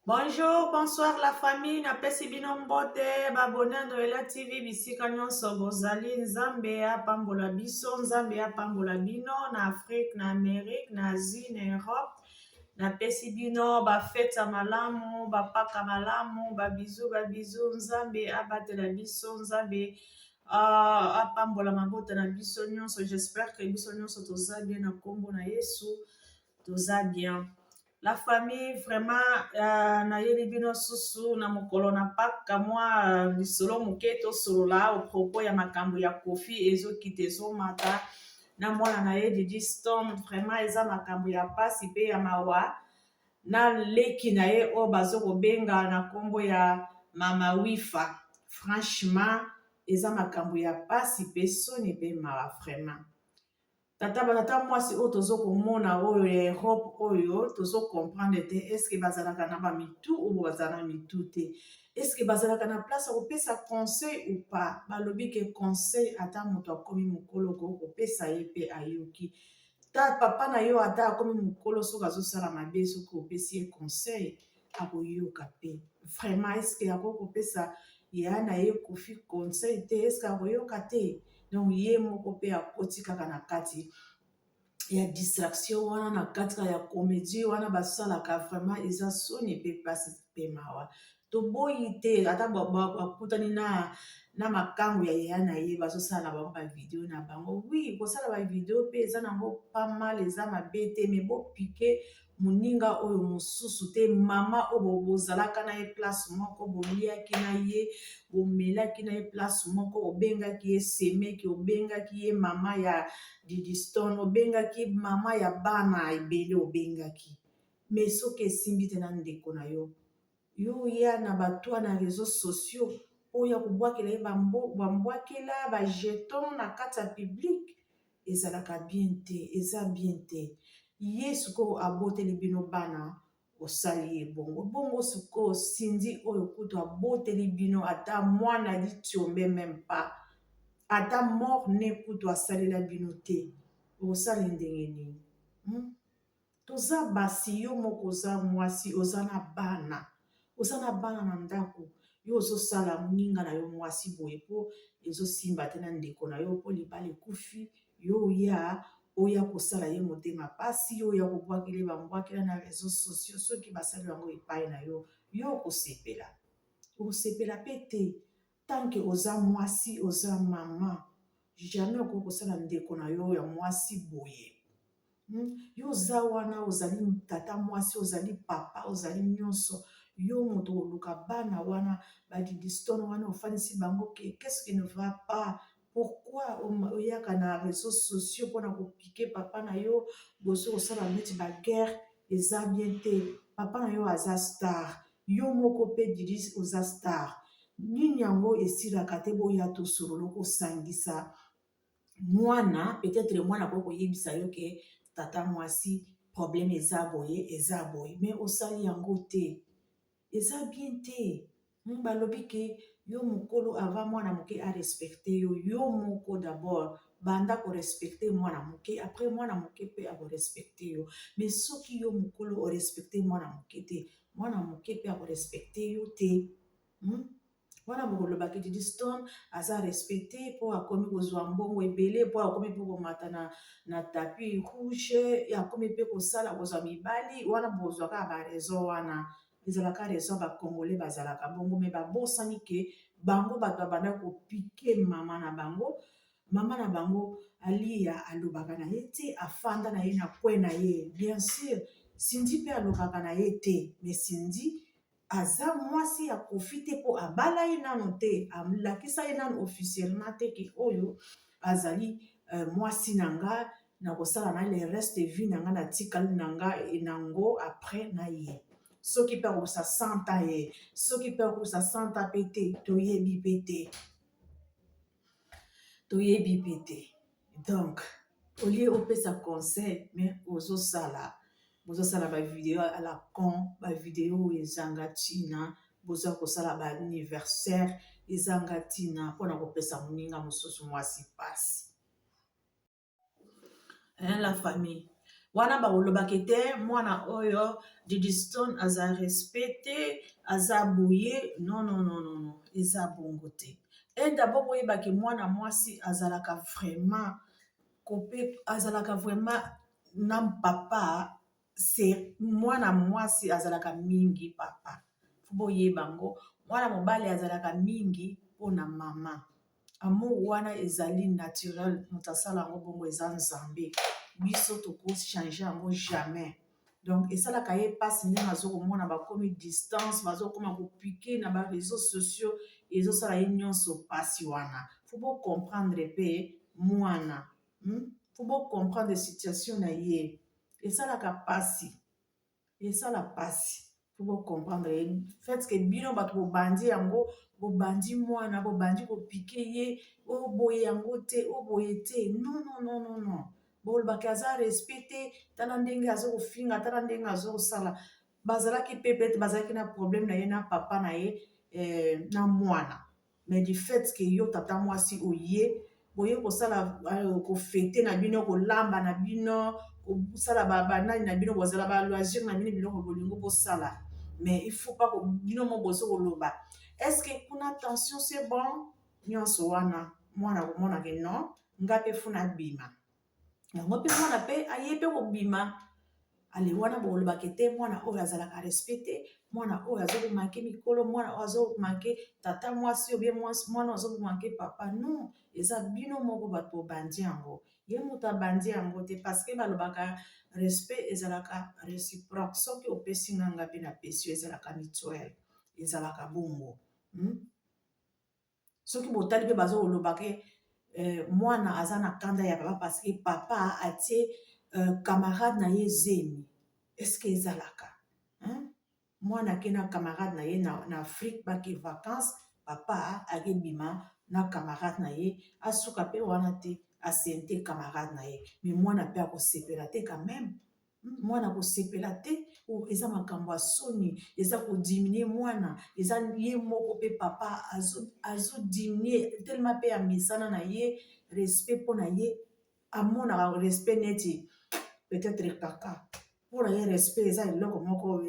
Bonjour, bonsoir la famille, napesi bino mbote ba abonné ya Noela TV bisika nyonso bozali. Nzambe apambola biso, Nzambe apambola bino na Afrique, na Amérique, na Asie, na Europe. Napesi bino ba fête ya malamu, ba Pâques malamu, ba bisous, ba bisous. Nzambe abatela biso, Nzambe apambola mabota na biso nyonso. J'espère que biso nyonso toza bien na nkombo na Yesu, toza bien. La famille, vraiment nayeli bino susu na mokolo na Pâques mwa lisolo moke tosolola à propos ya makambo ya Kofi ezokita ezomata na mwana na ye Didi Stone. Vraiment eza makambo ya pasi mpe ya mawa na leki na ye oyo baza kobenga na nkombo ya Mama Wifa. Franchement eza makambo ya pasi mpe soni mpe mawa vraiment. Tata batata mwasi oyo tozo komona oyo ya Europe oyo tozo comprendre te, est-ce bazalaka na bamitu oyo bazala na mitu te? Est-ce bazalaka na place ya kopesa conseil ou pas? Balobi ke conseil, ata moto akomi mokolo, kopesa ye mpe ayoki. Ta papa na yo ata akomi mokolo, soki azosala mabe, soki opesi ye conseil, akoyoka mpe. Vraiment, est-ce akoki kopesa ya na ye Kofi conseil te? Est-ce akoyoka te? Donc ye moko mpe akoti kaka na kati ya distraction wana, na kati ya comédie wana basalaka. Vraiment eza soni mpe mpasi mpe mawa. Toboyi te, ata bakutani na makambo ya yaya na ye, bazosala na bango bavideo na bango. Oui, kosala bavideo mpe eza nango pas mal, eza mabe te, mais bopike moninga oyo mosusu te. Mama oyo bozalaka na ye place moko, boliaki na ye, bomelaki na ye place moko, obengaki ye semeki, obengaki ye mama ya Didi Stone, obengaki mama ya bana ebele, obengaki. Mais soki esimbi te na ndeko na yo, yo oya na bato na réseaux sociaux oyo kobwakela ye bambwakela, bajeton na kati ya public, ezalaka bien te, eza bien te. Ye sikoyo aboteli bino bana, osali ye bongo bongo. Sikoyo Cindy oyo kutu aboteli bino ata mwana litiombe, même pas ata mort-né kutu asalela bino te, osali ndenge nini, Toza basi, yo moko oza mwasi, oza na bana, oza na bana na ndako. Yo ozosala moninga na yo mwasi boye mpo ezosimba te na ndeko na yo, mpo libala ekufi. Yo oya kosala ye motema pasi, yo oya kobwakela ye bambwakela na réseaux sociaux. Soki basali yango epai na yo, yo okosepela? Okosepela mpe te. Tant que oza mwasi, oza mama, jamais okoki kosala ndeko na yo ya mwasi boye, Yo oza wana, ozali tata mwasi, ozali papa, ozali nyonso. Yo moto koluka bana wana, baDidi Stone wana, ofandisi bango ke qu'est-ce qui ne va pas? Pourquoi oyaka na réseaux sociaux mpona kopike papa na yo? Bozo kosala neti baguerre, eza bien te. Papa na yo aza star, yo moko mpe Didi oza star. Nini yango esilaka te? Boya tosolola, kosangisa mwana. Peut-être mwana akoki koyebisa yo ke tata mwasi, problème eza boye, eza boye, mais osali yango te, eza bien te. Balobi ke yo mokolo, avant mwana moke arespecte yo, yo moko d'abord banda korespecte mwana moke, après mwana moke mpe akorespecte yo. Mais soki yo mokolo orespecte mwana moke te, mwana moke mpe akorespecte yo te, Wana bokolobaki Didi Stone aza respecte mpo akomi kozwa mbongo ebele, mpo akomi mpe komata na tapis rouge, akomi mpe kosala kozwa mibali. Wana bozwa kaka baraison wana, ezalaka raison. Bacongolais bazalaka bongo, mais babosani ke bango bato babanda kopike mama na bango. Mama na bango alia, alobaka na ye te, afanda na ye na coin na ye. Bien sûr, Cindy mpe alobaka na ye te, mais Cindy aza mwasi ya Kofi te mpo abala ye nano te, alakisa ye nano officiellement te ke oyo azali mwasi na nga, na kosala na le reste vie na nga, natikali na nga nango après na ye. Soki mpe akokosa 100 ans ye, soki mpe akokosa 100 ans mpe te, toyebi mpe te, toyebi mpe te. Donc au lieu opesa conseil, mais ozosala, bozosala bavideo à la con, bavideo oyo ezanga ntina, boza kosala baanniversaire ezanga ntina mpona kopesa moninga mosusu mwasi pasi. Hein, la famille. Wana bakolobaka ete mwana oyo Didi Stone aza respect te, aza boye. Non, non, non, non, non, eza bongo te. E d'abord boyebaki mwana mwasi azalaka vraiment kope, azalaka vraiment na papa. Se mwana mwasi azalaka mingi papa, faut boyeba yango. Mwana mobali azalaka mingi mpona mama. Amour wana ezali naturel, moto asala yango bongo eza Nzambe. Biso tokochange yango jamais. Donc esalaka ye mpasi ndenge azokomona bakomi distance, bazokoma kopiquer na baréseaux sociaux, ezosala ye nyonso mpasi wana. Faut bocomprendre mpe mwana, Faut bocomprendre situation na ye, esalaka mpasi, esala mpasi. Faut bocomprendre ye. Fait que bino bato bobandi yango, bobandi mwana, bobandi kopiquer ye, oboye yango te, oboye te. Non, non, non, non, non. Bolobaki aza respect te, tala ndenge azokofinga, tala ndenge azokosala. Bazalaki mpe peut-être bazalaki na problème na ye na papa na ye, na mwana. Mais du fait que yo tata mwasi oye boye kosala kofêter na bino, kolamba na bino, kosala banani na bino, bozala baloisir na bino, biloko bolingo bosala, mais il faut pas bino mo bozo koloba est ce que kuna tension, c'est bon. Nyonso wana mwana komonake non, nga mpe funa bima yango mpe. Mwana mpe aye mpe kobima ale wana, bolobaka te mwana oyo azalaka respect te, mwana oyo azokomanquer mikolo, mwana oyo azomanquer tata mwasi, obie mwana oyo azokomanquer papa. Non, eza bino moko bato bobandi yango, ye moto abandi yango te, parce que balobaka respect ezalaka réciproque. Soki opesi nga, nga mpe napesi yo, ezalaka mutuel, ezalaka bongo. Soki botali mpe baza kolobaka mwana aza na kanda ya papa parce que papa atie camarade na ye zemi. Est-ce ezalaka, hein? Mwana ake na camarade na ye na Afrique, bake vacance, papa akebima na camarade na ye, asuka mpe wana te, asente camarade na ye. Mais mwana mpe akosepela te quand même, mwana akosepela te. Eza makambo ya soni, eza kodiminuer mwana, eza ye moko mpe papa azodiminuer tellement mpe ya misana na ye. Respect mpo na ye, amonaka respect neti peut-être kaka mpona ye respect eza eloko moko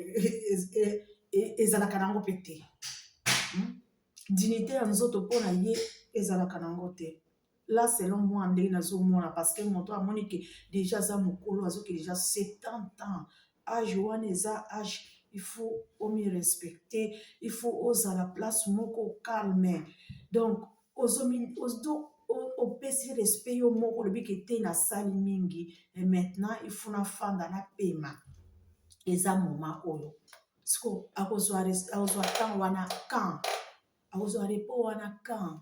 ezalaka nango mpe te. Dignité ya nzoto mpona ye ezalaka nango te. Là, selon moi, ndenge nazomona, parce que moto amoni ke déjà aza mokolo, azoki déjà 70 ans, age wana eza age il faut omirespecter, il faut ozala place moko calme. Donc opesi respect yo moko, olobi ke te, nasali mingi et maintenant il faut nafanda, napema. Eza moment oyo siko akozwa ntango wana, quand akozwa repos wana, quand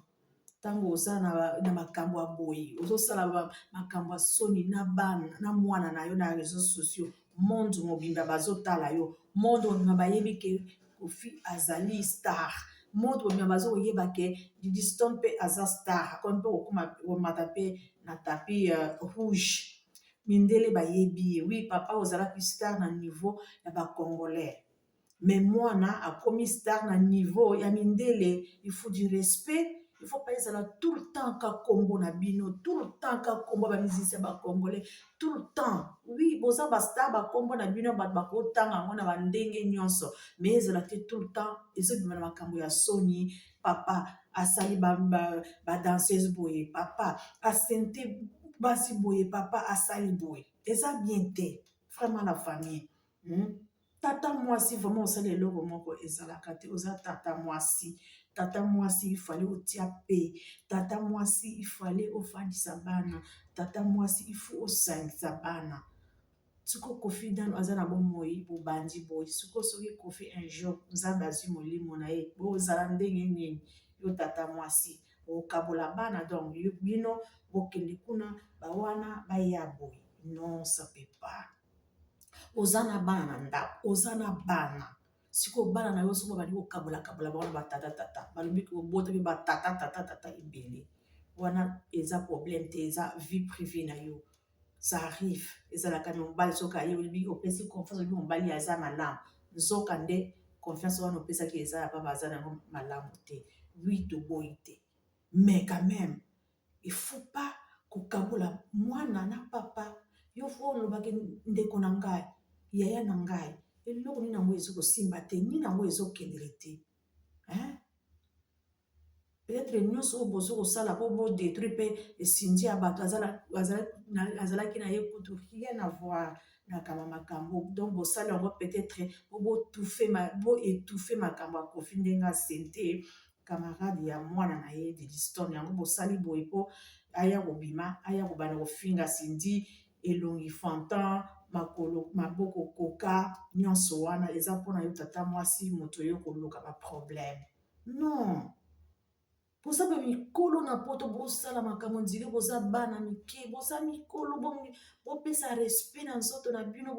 ntango oza na makambo ya boye, ozosala makambo ya soni na bana, na mwana na yo na réseaux sociaux, monde mobimba bazotala yo, monde mobimba bayebi ke Kofi azali star, monde mobimba bazokoyeba ke Didi Stone mpe aza star, akomi mpe komata mpe na tapis rouge, mindele bayebi ye. Oui, papa ozalaki star na niveau ya bacongolais, mais mwana akomi star na niveau ya mindele. Il faut du respect, il faut pas ezala tout le temps ka kombo na bino, tout le temps ka kombo ya bamusicien bacongolais tout le temps. Oui, boza bastar, bakombo na bino bato bakotanga yango na bandenge nyonso, mais ezala te tout le temps ezobima na makambo ya soni. Papa asali badanseuse boye, papa asente basi boye, papa asali boye, eza bien te vraiment, la famille. Tata mwasi, vraiment osala eloko moko ezalaka te. Oza tata mwasi, tata mwasi ifale otia pe, tata mwasi ifale ofandisa bana, tata mwasi il faut osangisa bana. Sikoyo Kofi nano aza na bomoi, bobandi boye. Sikoyo soki Kofi un jour Nzambe azwi molimo na ye, bozala ndenge nini? Yo tata mwasi okabola bana, donc bino bokende kuna, bawana baya boye. Non, ça peut pas. Oza na bana na ndako, oza na bana. Sikoyo bana na yo soki babandi kokabolakabola bango na batata tata, balobi kobota mpe batata tata tata ebele wana, eza problème te, eza vie privée na yo, ça arrive. Ezalaka na mobali, soki aye, olobi opesi confiance, olobi mobali aza malamu, nzoka nde confiance wana opesaki eza ya pamba, aza nango malamu te. Oui, toboyi te, mais quand même il faut pas kokabola mwana na papa. Yo fo olobaki ndeko na ngai, yaya na ngai, eloko nini yango ezo kosimba te, nini yango ezokendele te, hein? Peut-être nyonso oyo bozo kosala mpo bo détruire mpe esindi ya bato, azalaki na ye kutu rien à voir na kama makambo. Donc bosali yango peut-être po boétouffe makambo ya Kofi, ndenge asente camarade ya mwana na ye Didistone. Yango bosali boye mpo aya kobima, aya kobanda kofinga Cindy, elongi fantan, makolo, maboko koka. Nyonso wana eza mpona yo tata mwasi, moto oyo koluka baproblème. Non, boza ba mikolo na Poto, bosala makambo ndire boza bana mike. Boza mikolo, bopesa respect na nzoto na bino.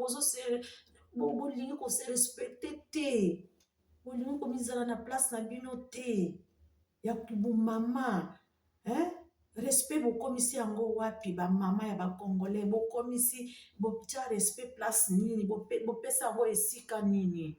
Bolingi kose respecter te, bolingi komizala na place na bino te ya bumama, hein? Respect bokomisi yango wapi? Bamama ya bacongolais, bokomisi, botia respect place nini? Bopesa yango esika nini,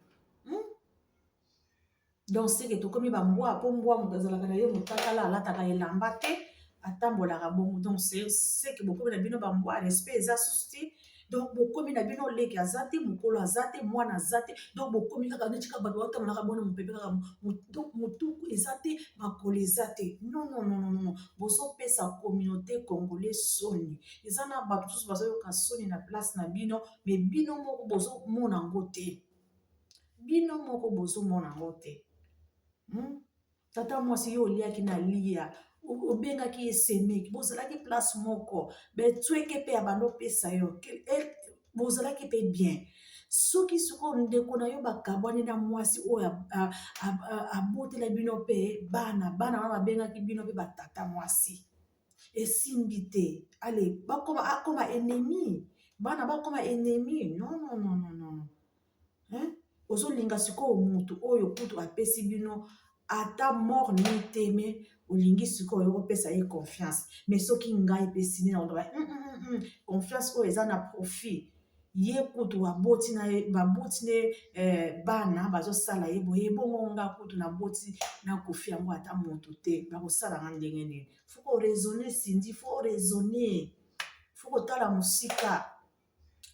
Donc seke tokomi bambwa, mpo mbwa moto azalaka na ye motakala, alataka elamba te, atambolaka bongo. Donc seke bokomi na bino bambwa, respect eza susu te. Donc bokomi na bino, leki aza te, mokolo aza te, mwana aza te. Donc bokomi kaka neti kaka bato batambolaka bona mopepe kaka. Donc motuku eza te, makolo eza te. Non, non, non, non, non, bozopesa communauté congolais soni. Eza na bato mosusu bazoyoka soni na place na bino, mais bino moko bozomona yango te, bino moko bozomona yango te, Tata mwasi, yo oliaki na lia, obengaki ye semeki, bozalaki place moko, betweke mpe ya bando opesa yo, bozalaki mpe bien. Soki sikoyo ndeko na yo bakabwani na mwasi oyo abotela bino mpe bana, bana wana babengaki bino mpe batata mwasi, esimbi te. Ale bakoma, akoma ennemi, bana bakoma ennemi. Non, non, non, non, non, hein? Ozolinga sikoyo motu oyo kutu apesi bino ata mort ni te, mais olingi sikoyo opesa ye confiance. Mais soki ngai epesi nini, nakoba confiance oyo eza na profit. Ye kutu aboti na ye, baboti ne bana, bazosala ye boye. Ebongo nga kutu naboti, nakofi yango ata motu te, bakosala nga ndenge nini? Faut koraisonner, Cindy, faut raisonner, faut kotala mosika,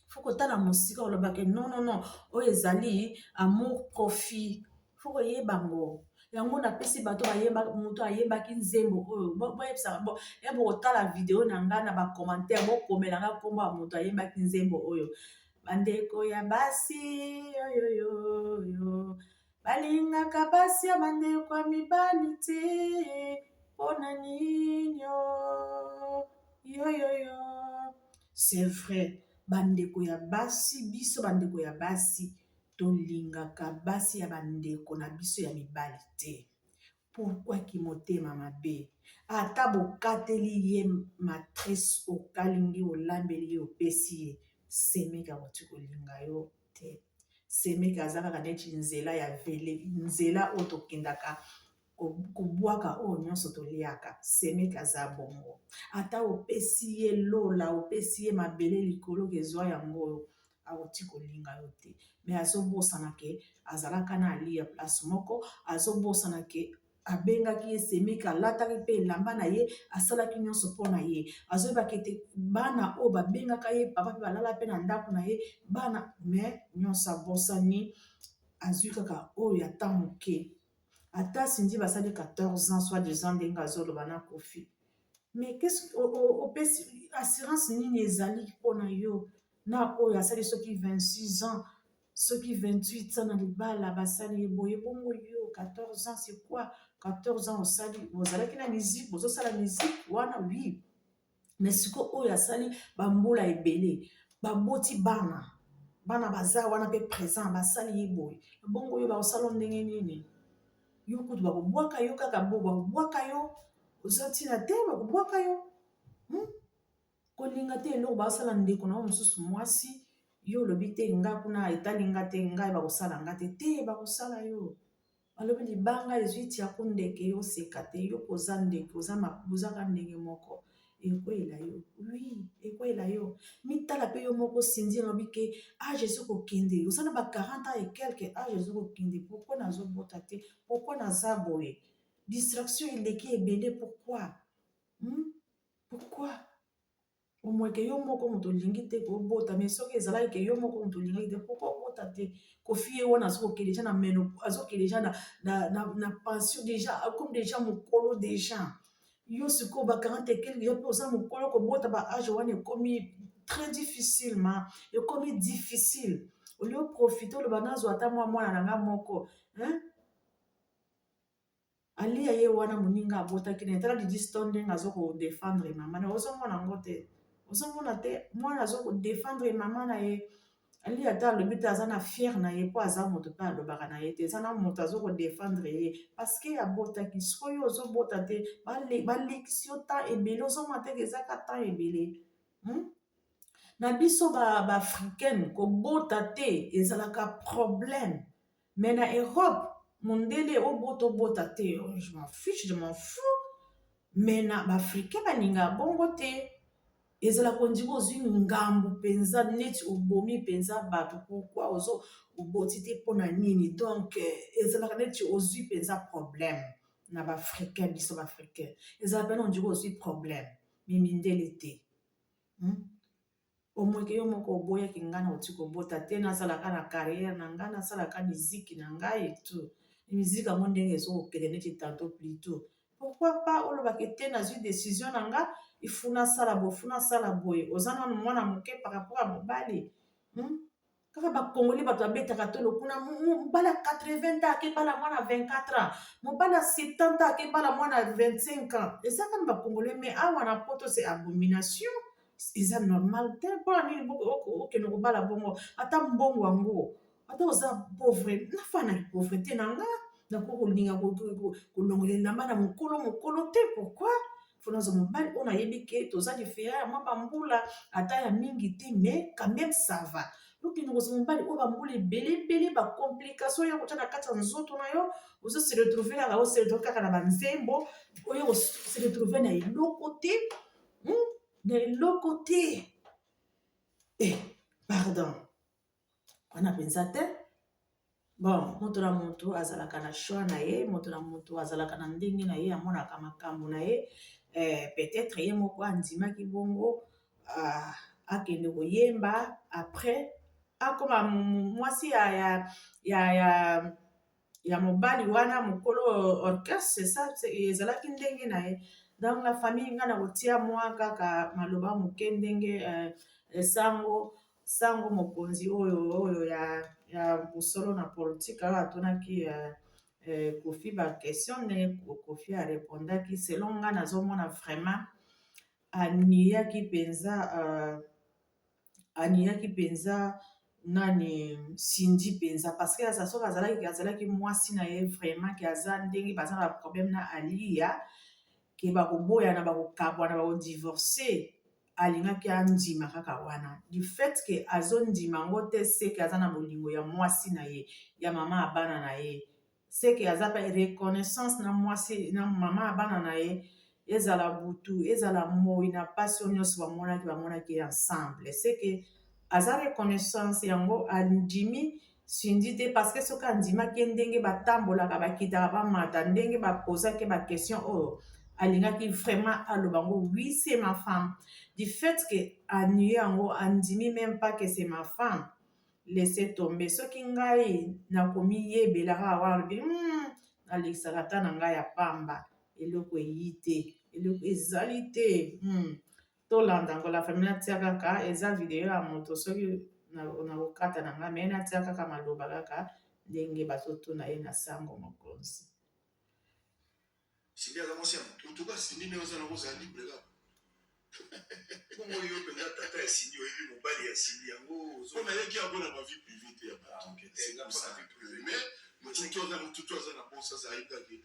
faut kotala mosika. Olobaka non, non, non, oyo ezali amour profit. Faut koyeba ngo. Yango napesi bato bayeba, moto ayebaki nzembo oyo, boyebisaka ya bokotala video na ngai na bacommentaire, bokomela nga nkombo ya moto ayebaki nzembo oyo. Bandeko ya basi oyoyoyo balingaka basi ya bandeko ya mibali te, mpona nini? Yoyoyo, c'est vrai, bandeko ya basi, biso bandeko ya basi tolingaka basi ya bandeko na biso ya mibali te. Pourquoi kimotema mabe? Ata bokateli ye matrice, okalingi, olambeli ye, opesi ye, semeki akoki kolinga yo te. Semeki aza kaka neti nzela ya vele, nzela oyo tokendaka kobwaka oyo nyonso toliaka. Semeki aza bongo. Ata opesi ye lola, opesi ye mabele likolo, kezwa yango oyo, akoki kolinga yo te. Mais azobosana ke azalaka na alia place moko, azobosana ke abengaki ye semeki, alataki mpe elamba na ye, asalaki nyonso mpo na ye. Azoyebaka ete bana oyo babengaka ye papa mpe balala mpe na ndako na ye bana. Mais nyonso abosani, azwi kaka oyo ya temps moke. Ata Cindy basali 14 ans, soit disant ndenge azoloba na Kofi, mais qu'est-ce opesi assurance nini ezali mpona yo na oyo asali soki 26 ans, soki 28 ans na libala, basali ye boye? Bongo yo 14 ans, c'est quoi 14 ans? Osali, bozalaki na musique, bozosala musique wana, oui, mais sikoyo oyo asali bambula ebele, baboti bana, bana baza wana mpe présent, basali ye boye. Bongo oyo bakosala ndenge nini? Yo kutu bakobwaka yo kaka bo, bakobwaka yo, oza ntina te, bakobwaka yo, Kolinga te eloko basala ndeko na yo mosusu mwasi. Yo olobi te, nga kuna etali nga te, ngai bakosala nga te. Te, bakosala yo. Balobi libanga ezwi tiako ndeke, yo oseka te. Yo koza ndeke, bozaka ndenge moko, ekweyela yo. Oui, ekweyela yo. Mitala mpe yo moko, Cindy. Nalobi ke âge ezokokende, oza na ba 40 ans et quelque, âge ezokokende. Pourquoi nazobota te? Pourquoi naza boye? Distraction eleki ebele. Pourquoi, Pourquoi? Au moins ke yo moko moto olingi te kobota, mais soki ezalaki ke yo moko moto olingaki te, pourquoi obota te? Kofi ye wana azokokende déjà na meno, azokende déjà na pension déjà, comme déjà mokolo déjà. Yo sikoyo ba 40 et quelque, yo mpe oza mokolo, kobota ba âge wana ekomi très difficilement, ekomi difficile. Olie oprofite, oloba nazwa ata mwa mwana na nga moko, hein? Alia ye wana, moninga abotaki na ye. Tala Didi Stone ndenge azokodefendre mama na. Ozomona yango te? Ozomona te? Mwana azokodefendre mama na ye. Ali ata alobi te, aza na fier na ye mpo aza moto mpe alobaka na ye te. Eza na moto azokodefendre ye parce que abotaki. Sikoyo ozobota te, balekisi yo temps ebele. Ozomona te ezaka temps ebele, Na biso baafricaine ba kobota te ezalaka problème, mais na Europe, mondele obota, obota te, je m'en fiche, je m'en fous. Mais na baafricain balingaka bongo te. Ezalaka ondimi ozwi ngambu mpenza, neti obomi mpenza bato. Pourquoi ozo oboti te? Mpona nini? Donc ezalaka neti ozwi mpenza problème na baafricain. Biso baafricain ezalaka mpena ondimi ozwi problème, mais mindele te, Omoke yo moko oboyaki, ngai na oti kobota te, nasalaka na carrière na ngai, nasalaka miziki na ngai et tout. Miziki yango ndenge ezokokende neti tantôt plutôt, pourquoi pas olobaki te: nazwi décision na nga, ifu nasala boye, fu nasala boye? Oza nanu mwana moke par rapport ya mobali, Kaka bakongoli bato babetaka tolo kuna. Mobali ya 80 ans akebala mwana 24 ans, mobali ya 70 ans akebala mwana 25 ans. Eza kaka bakongole, mais awa na Poto c'est abomination, eza normal te. Mpona nini okende kobala bongo? Ata mbongo yango, ata oza pauvre, nafana na pauvreté na nga, nakoki kolinga kolongola elamba na mokolo mokolo te. Pourquoi faut nazwa mobali oyo nayebi ke toza différent ya mwa bambula, ata ya mingi te, mais quand même ça va? Okende kozwa mobali oyo bambula ebele ebele, bacomplication oyo kotya na kati ya nzoto na yo, ozo se retrouve kaka, ose retrouve kaka na banzembo oyo, ose retrouve na eloko te, Na eloko te. Eh, pardon, wana mpenza te. Bon, moto na moto azalaka na choix na ye, moto na moto azalaka na ndenge na ye amonaka makambo na ye. Peut-être ye moko andimaki bongo, akende koyemba, après akoma mwasi ya mobali wana mokolo orchestre. Ça ezalaki ndenge na ye. Donc la famille, nga na kotia mwa kaka maloba moke ndenge sango sango mokonzi oyo ya bosolo na politique oyo atunaki Kofi baquestion, ndenge Kofi arépondaki. Selon nga, nazomona vraiment aniyaki mpenza, aniyaki mpenza nani, Cindy mpenza, parce que aza soki azalaki mwasi na ye vraiment, ke aza ndenge baza na problème na Alia, ke bakoboyana, bakokabwana, bakodivorce, alingaki andima kaka wana. Du fait ke azondima yango te, seke aza na bolingo ya mwasi na ye, ya mama ya bana na ye, seke aza mpe reconnaissance na mwasi na mama ya bana na ye. Ezala butu, ezala moi, na mpasi oyo nyonso bamonaki ensemble, seke aza reconnaissance. Yango andimi Cindy te, parce que soki andimaki ye, ndenge batambolaka, bakitaka, bamata, ndenge bapozaki baquestion oyo, alingaki vraiment aloba yango: "Oui, c'est ma femme." Du fait que anie yango, andimi même pas que c'est ma femme, laisse tomber. Soki ngai nakomiyebela kaka wana, alobi nalekisaka ata na ngai ya pamba, eloko eyi te, eloko ezali te. Tolanda yango, la famille. Natia kaka, eza video ya moto, soki na kokata na ngai, mais natia kaka maloba kaka ndenge bazotuna ye na sango mokonzi. Cindy aza mwasi ya moto. En tout cas, Cindy nde aza nango, ozala libre kaka. Bongo yo mpenza tata ya Cindy, oyebi mobali ya Cindy yango? Mpo nayeki yango na bavie privée te ya bato. Mais motutu aza na bonsa, aza ayebaki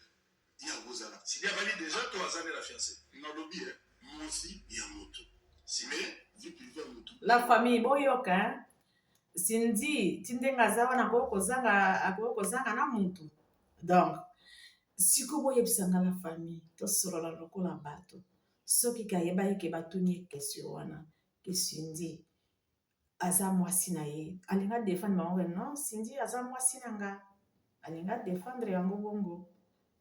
yango ozala. Cindy abali déjà to aza nde na fiancé? Nalobi mwasi ya moto, mais vie privée ya motu. La famille, boyoka Cindy ti ndenge aza wana, akoki kozanga na mutu. Donc sikoyo boyebisanga, la famille, tosolola lokola bato. Soki kayebaki ke batuni ye question wana ke Cindy aza mwasi na ye, alinga défendre bango ke non, Cindy aza mwasi na nga, alinga défendre yango bongo.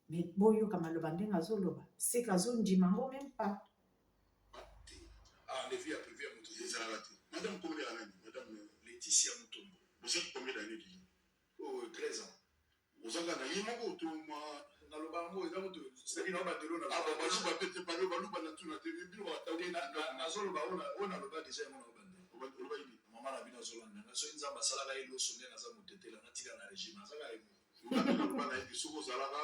Mais boyoka maloba ndenge azoloba, seke azondima yango même pas. Nde vie ya privé ya moto ezalaka te. Madame kombo ya nani? Madame Laetitia Mutombo. Bozali combien d'années déjà? Oh, 13 ans. Ozalaka na ye moko to mwa? Naloba yango eza moto, c'est-à-dire na bandelo na Ah, baluba pe te, baluba na tuna te, bino te, nazoloba oyo naloba déjà, yango na bandelo. Oloba nini? Mama na bino azolanda nga. Soki Nzambe asalaka ye loso nde naza motetela, natika na régime, azaka ye moko. Naloba na ye, soki ozalaka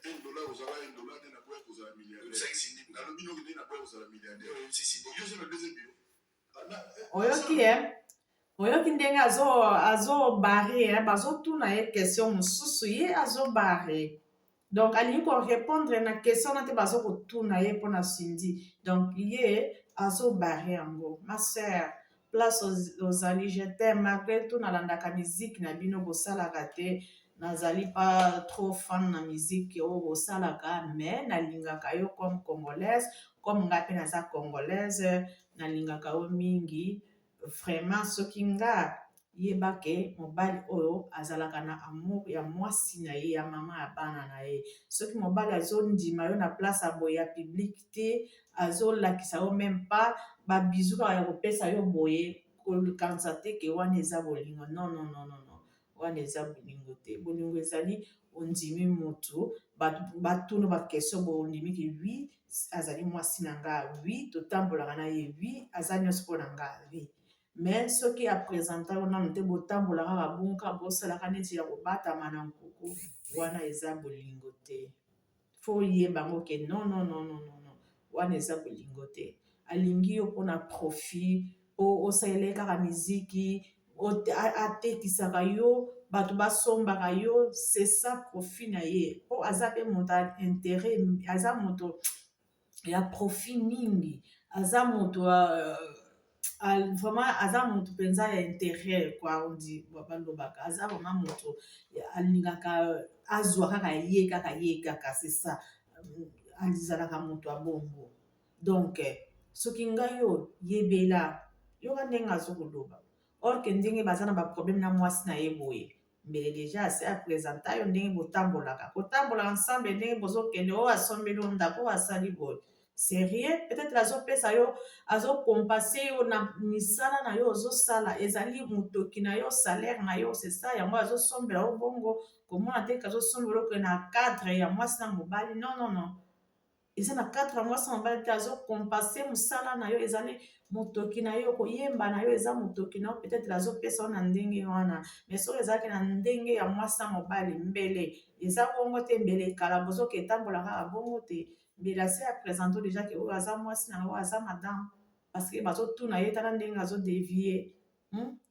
1 dollar, ozalaka 1 dollar nde naboya kozala milliardaire. Oyebisaki Cindy? Nalobi noki nde naboya kozala milliardaire. Oyebisi Cindy? Oyoso na deuxième bureau. Oyoki ye, oyoki ndenge azobarrer azo, bazotuna ye question mosusu, ye azobarrer. Donc alingi korépondre na question wana te. Bazokotuna ye mpona Cindy, donc ye azobarrer yango. Ma sœur, place ozali, je t'aime malgré tout. Nalandaka musique na bino bosalaka te, nazali pas trop fan na musique oyo bosalaka, mais nalingaka yo comme Congolaise, comme ngai mpe naza Congolaise, nalingaka yo mingi vraiment. Soki nga yeba ke mobali oyo azalaka na amour ya mwasi na ye, ya mama ya bana na ye, soki mobali azondima yo na place ya boye ya public te, azolakisa yo même pas babisous kaka ya kopesa yo boye, kokanisa te ke wana eza bolingo. Non, non, non, non, non, wana eza bolingo te. Bolingo ezali ondimi motu, batuna baquestion, boondimi ke oui, azali mwasi na nga, oui, totambolaka na ye, oui, aza nyonso mpo na nga, oui. Mais soki aprésenter yo nanu te, botambola kaka bonka, bosalaka neti ya kobatama na nkuku, wana eza bolingo te. Faut oyeba yango ke non, non, non, non, non, non, wana eza bolingo te. Alingi yo mpona profit, po osalela ye kaka miziki, atekisaka yo, bato basombaka yo, c'est ça profit na ye, mpo aza mpe moto ya intérêt, aza moto ya profit mingi, aza moto vraiment, aza moto mpenza ya intérêt quoi, on dit, balobaka aza vraiment moto alingaka azwa kaka ye, kaka ye kaka, c'est ça. Azalaka moto ya bongo. Donc soki ngai oyo yebela, yoka ndenge azokoloba, or ke ndenge baza na baproblème na mwasi na ye boye, mbele déjà ase aprésenter yo ndenge botambolaka, kotambola ensemble, ndenge bozokende, oyo asombeli yo ndako, oyo asali boye, c'est rien. Peut-être azopesa yo, azocompenser yo na misala na yo ozosala, ezali motoki na yo, salaire na yo, c'est ça yango azosombela yo bongo. Komona te azosombela yo na cadre ya mwasi na mobali. Non, non, non, eza na cadre ya mwasi na mobali te. Azocompenser mosala na yo, ezali motoki na yo, koyemba na yo eza motoki na yo. Peut-être azopesa yo na ndenge wana, mais soki ezalaki na ndenge ya mwasi na mobali, mbele eza bongo te, mbele ekala bozoka etambola kaka bongo te, mbele ase aprésenter déjà ke oyo aza mwasi na oyo aza madame. Parce que bazotuna ye, tala ndenge azodévier,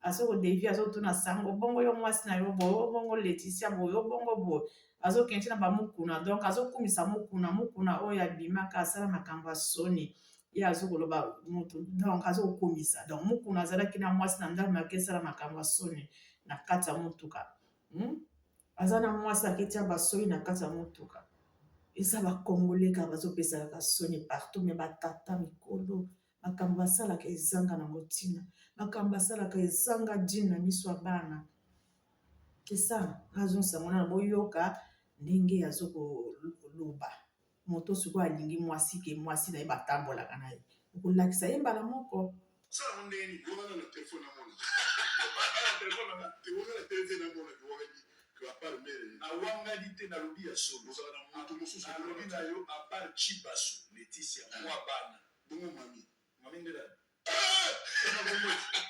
Azokodévier, azotuna sango bongo yo mwasi na yo boye, oyo bongo Laetitia boye, oyo bongo boye, azokende na bamokuna. Donc azokumisa mokuna, mokuna oyo abimaka asala makambo ya soni, ye azokoloba motu, donc azokumisa. Donc mokuna azalaki na mwasi na ndako, ake esala makambo ya soni na kati ya motuka, Aza na mwasi, aketia basoi na kati ya motuka. Eza bakongole kaka bazopesa kaka soni partout. Mais batata mikolo, makambo basalaka ezanga nango ntina, makambo basalaka ezanga dine na miso ya bana. Esa azongisa ngo nana, boyoka ndenge azokoloba. Moto sikoyo alingi mwasi, ke mwasi na ye batambolaka na ye, okolakisa ye mbala moko. Osala ngo ndenge nini? Wana na telefone namona. Na telefone nanga? Te, wana na telefone namona ke wangani ke à part mère. Nawangani te, nalobi ya solo. Ozala na moto mosusu? Nalobi na yo, à part Chibasu Laetitia, mwa bana. Bongo mami? Mami nde nani?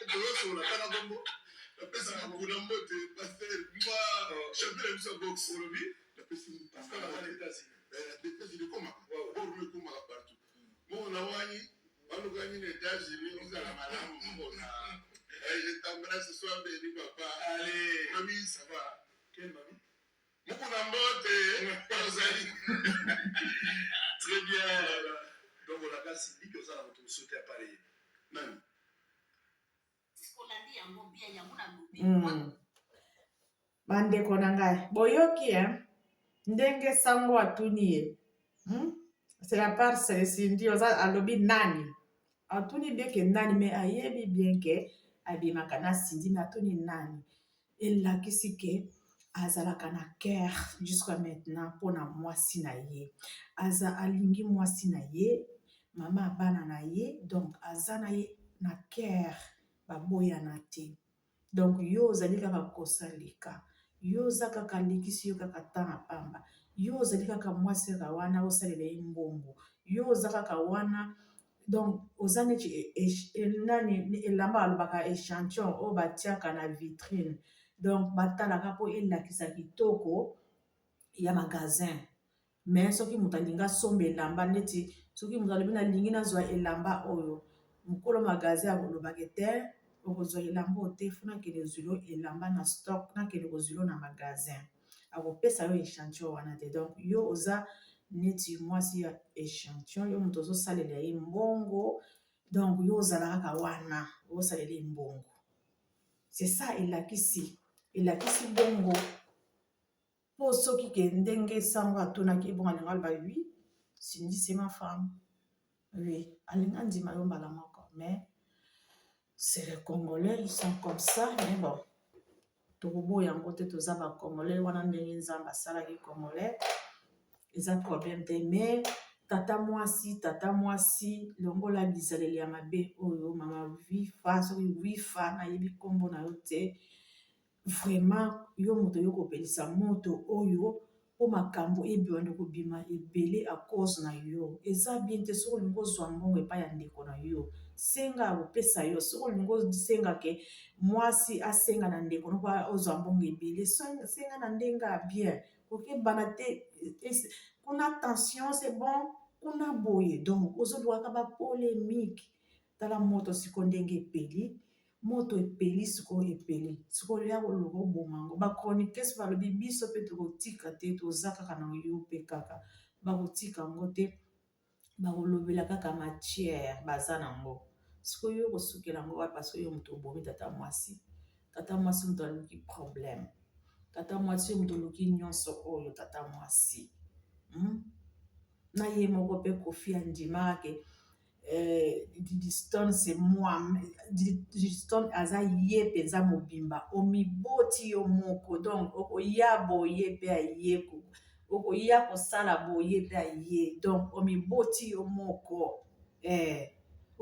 Tozosola, tanga kombo. Napesi mokuna mbote, pasteur mwa champion na biso ya boxe. Olobi? Napesi. Pasteur aza na États-Unis. États-Unis ekomaka, borno ekomaka partout. Moko na wani balukani na États-Unis, ozala malamu mpona. Je t'embrasse, sois béni, papa. Allez. Mami, ça va? Quelle mami? Mokuna mbote, ozali. Très bien. Donc olaka Cindy oza na moto mosusu te à part ye? Nani? Olandi yango bien, yango nalobi. Bandeko na ngai, boyoki e ndenge sango atuni ye, C'est la part Cindy oza, alobi nani, atuni bien ke nani, mais ayebi bien ke abimaka na Cindy, mais atuni nani, elakisi ke azalaka na cœur jusqu'à maintenant mpona mwasi na ye, aza alingi mwasi na ye. Mama ya bana na ye, donc aza na ye na cœur, baboyana te. Donc yo ozali kaka kosaleka, yo oza kaka alekisi yo kaka temps ya pamba, yo ozali kaka mwasi kaka wana osalela ye mbongo, yo oza kaka wana. Donc oza neti nani, elamba balobaka échantillon oyo batiaka na vitrine, donc batalaka mpo elakisa kitoko ya magasin. Mais soki moto alingi asomba elamba, neti soki moto alobi nalingi nazwa elamba oyo, mokolo magasin akolobaka te okozwa elamba oyo te, faut nakende zwilo elamba na stock, nakende kozwilo na magasin, akopesa yo échantillon wana te. Donc yo oza neti mwasi ya échantillon, yo moto ozosalela ye mbongo, donc yo ozala kaka wana ozosalela ye mbongo. C'est ça elakisi bongo. Mpo soki ke ndenge sango atunaki ebongo, alinga aloba: "Oui, Cindy, c'est ma femme." Oui, alinga ndima yo mbala moko. Mais c'est les Congolais, ils sont comme ça. Mais bon, tokoboya yango te, toza Bacongolais wana, ndenge Nzambe asalaki Congolais, eza problème te. Mais tata mwasi, tata mwasi, longola bizaleli ya mabe oyo. Mama Wifa, soki Wifa, nayebi nkombo na yo te. Vraiment, yo moto oyo kopelisa moto oyo mpo makambo ebanda kobima ebele à cause na yo, eza bien te. Soki olingi ozwa mbongo epai ya ndeko na yo, senga, akopesa yo. Soki olingi osenga ke mwasi asenga na ndeko no mpo ozwa mbongo ebele, senga na ndenge ya bien, kokebana te kuna. Attention, c'est bon kuna boye. Donc ozolukaka bapolémique. Tala moto sikoyo ndenge epeli, moto epeli sikoyo, epeli sikoyo, ya koluka oboma yango. Bachroniqueurs balobi biso mpe tokotika te, toza kaka na yo mpe kaka bakotika yango te, bakolobela kaka matière baza nango. Sikoyo yo kosukela yango wapi? Parce que yo moto obomi tata mwasi, tata mwasi moto aluki problème, tata mwasi moto oluki nyonso oyo, tata mwasi, Na ye moko mpe Kofi andimaka ke Didistone, c'est moi. Didistone aza ye mpenza mobimba, omiboti yo moko. Donc okoya boye mpe aye, okoya kosala boye mpe aye. Donc omiboti yo moko.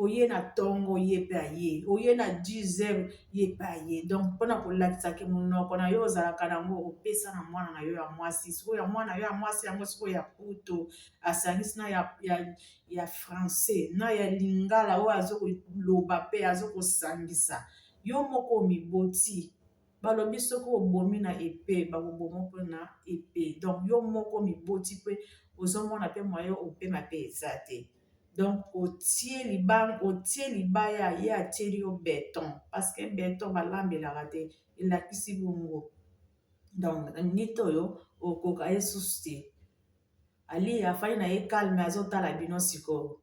Oye na ntongo, ye mpe aye, oye na 10 heures, ye mpe aye. Donc mpona kolakisaka monoko na yo ozalaka nango, opesa na mwana na yo ya mwasi. Sikoyo ya mwana yo ya mwasi yango sikoyo ya poto asangisi na ya français na ya lingala oyo azokoloba mpe azokosangisa. Yo moko omiboti. Balobi soki obomi na epe, bakoboma mpe na epe. Donc yo moko omiboti mpe ozomona mpe moyen opema mpe eza te. Donc otie libaya, ye atieli yo béton, parce que béton balambelaka te, elakisi bongo. Donc na minute oyo okoka ye susu te. Ali afandi na ye calme, azotala bino sikoyo.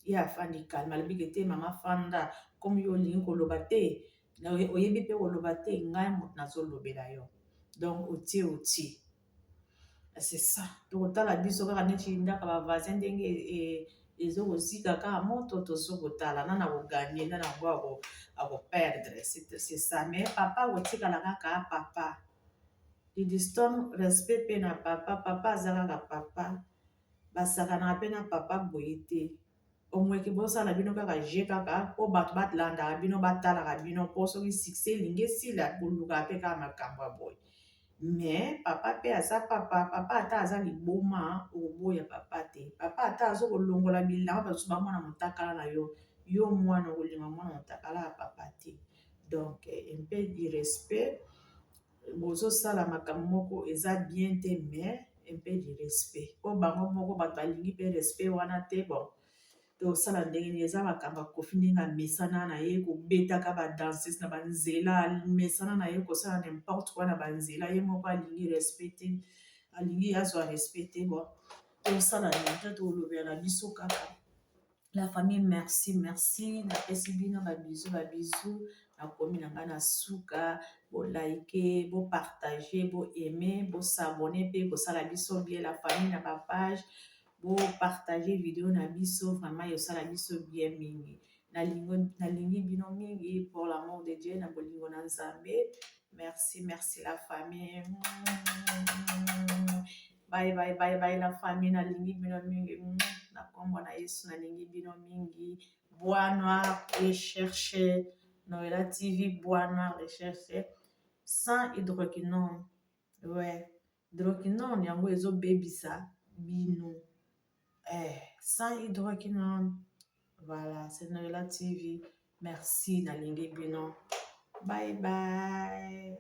Ye afandi calme, alobiki te: "Mama, fanda. Komi yo olingi koloba te, oyebi mpe koloba te, ngai moto nazolobela yo." Donc otie, otie, c'est ça. Tokotala biso kaka neti ndako bavoisin ndenge ezokozika kaka moto, tozokotala nana akogagner, nana yango akoperdre. C'est ça. Mais papa akotikala kaka papa. Didistone, respect mpe na papa. Papa aza kaka papa, basakanaka mpe na papa boye te. Omweke bosala bino kaka je kaka mpo bato balandaka bino, batalaka bino, mpo soki succès elingi esila, bolukaka mpe kaka makambo ya boye. Mais papa mpe aza papa. Papa ata aza liboma, okoboya papa te. Papa ata aza kolongola bilamba, bato bamona motakala na yo, yo mwana okolinga mwana motakala ya papa te. Donc un peu du respect. Bozosala makambo moko eza bien te, mais un peu du respect, mpo bango moko bato balingi mpe respect wana te. Bon, tosala ndenge nini? Eza makambo ya Kofi, ndenge amesana na ye kobetaka badanseuse na banzela, amesana na ye kosala n'importe quoi na banzela. Ye moko alingi respect te, alingi azwa respect te. Bon, tosala nini te? Tolobela na biso kaka. La famille, merci, merci. Napesi bino babisous, babisous. Nakomi na ngai na suka. Bolike, bopartage, boaime, bos'abonner mpe kosala biso bien, la famille, na bapage. Bopartage video na biso, vraiment esala biso bien mingi. Nalingi bino mingi pour l'amour de Dieu, na bolingo na Nzambe. Merci, merci la famille. Bye bye, bye bye la famille. Nalingi bino mingi. Na nkombo na Yesu. Nalingi bino mingi. Bois noir recherche, Noela TV, bois noir recherche sans hydroquinone. Ouais, hydroquinone yango ezobebisa bino. Sans hydroquinone. Voilà, c'est Noela TV. Merci, nalingi bino. Bye bye.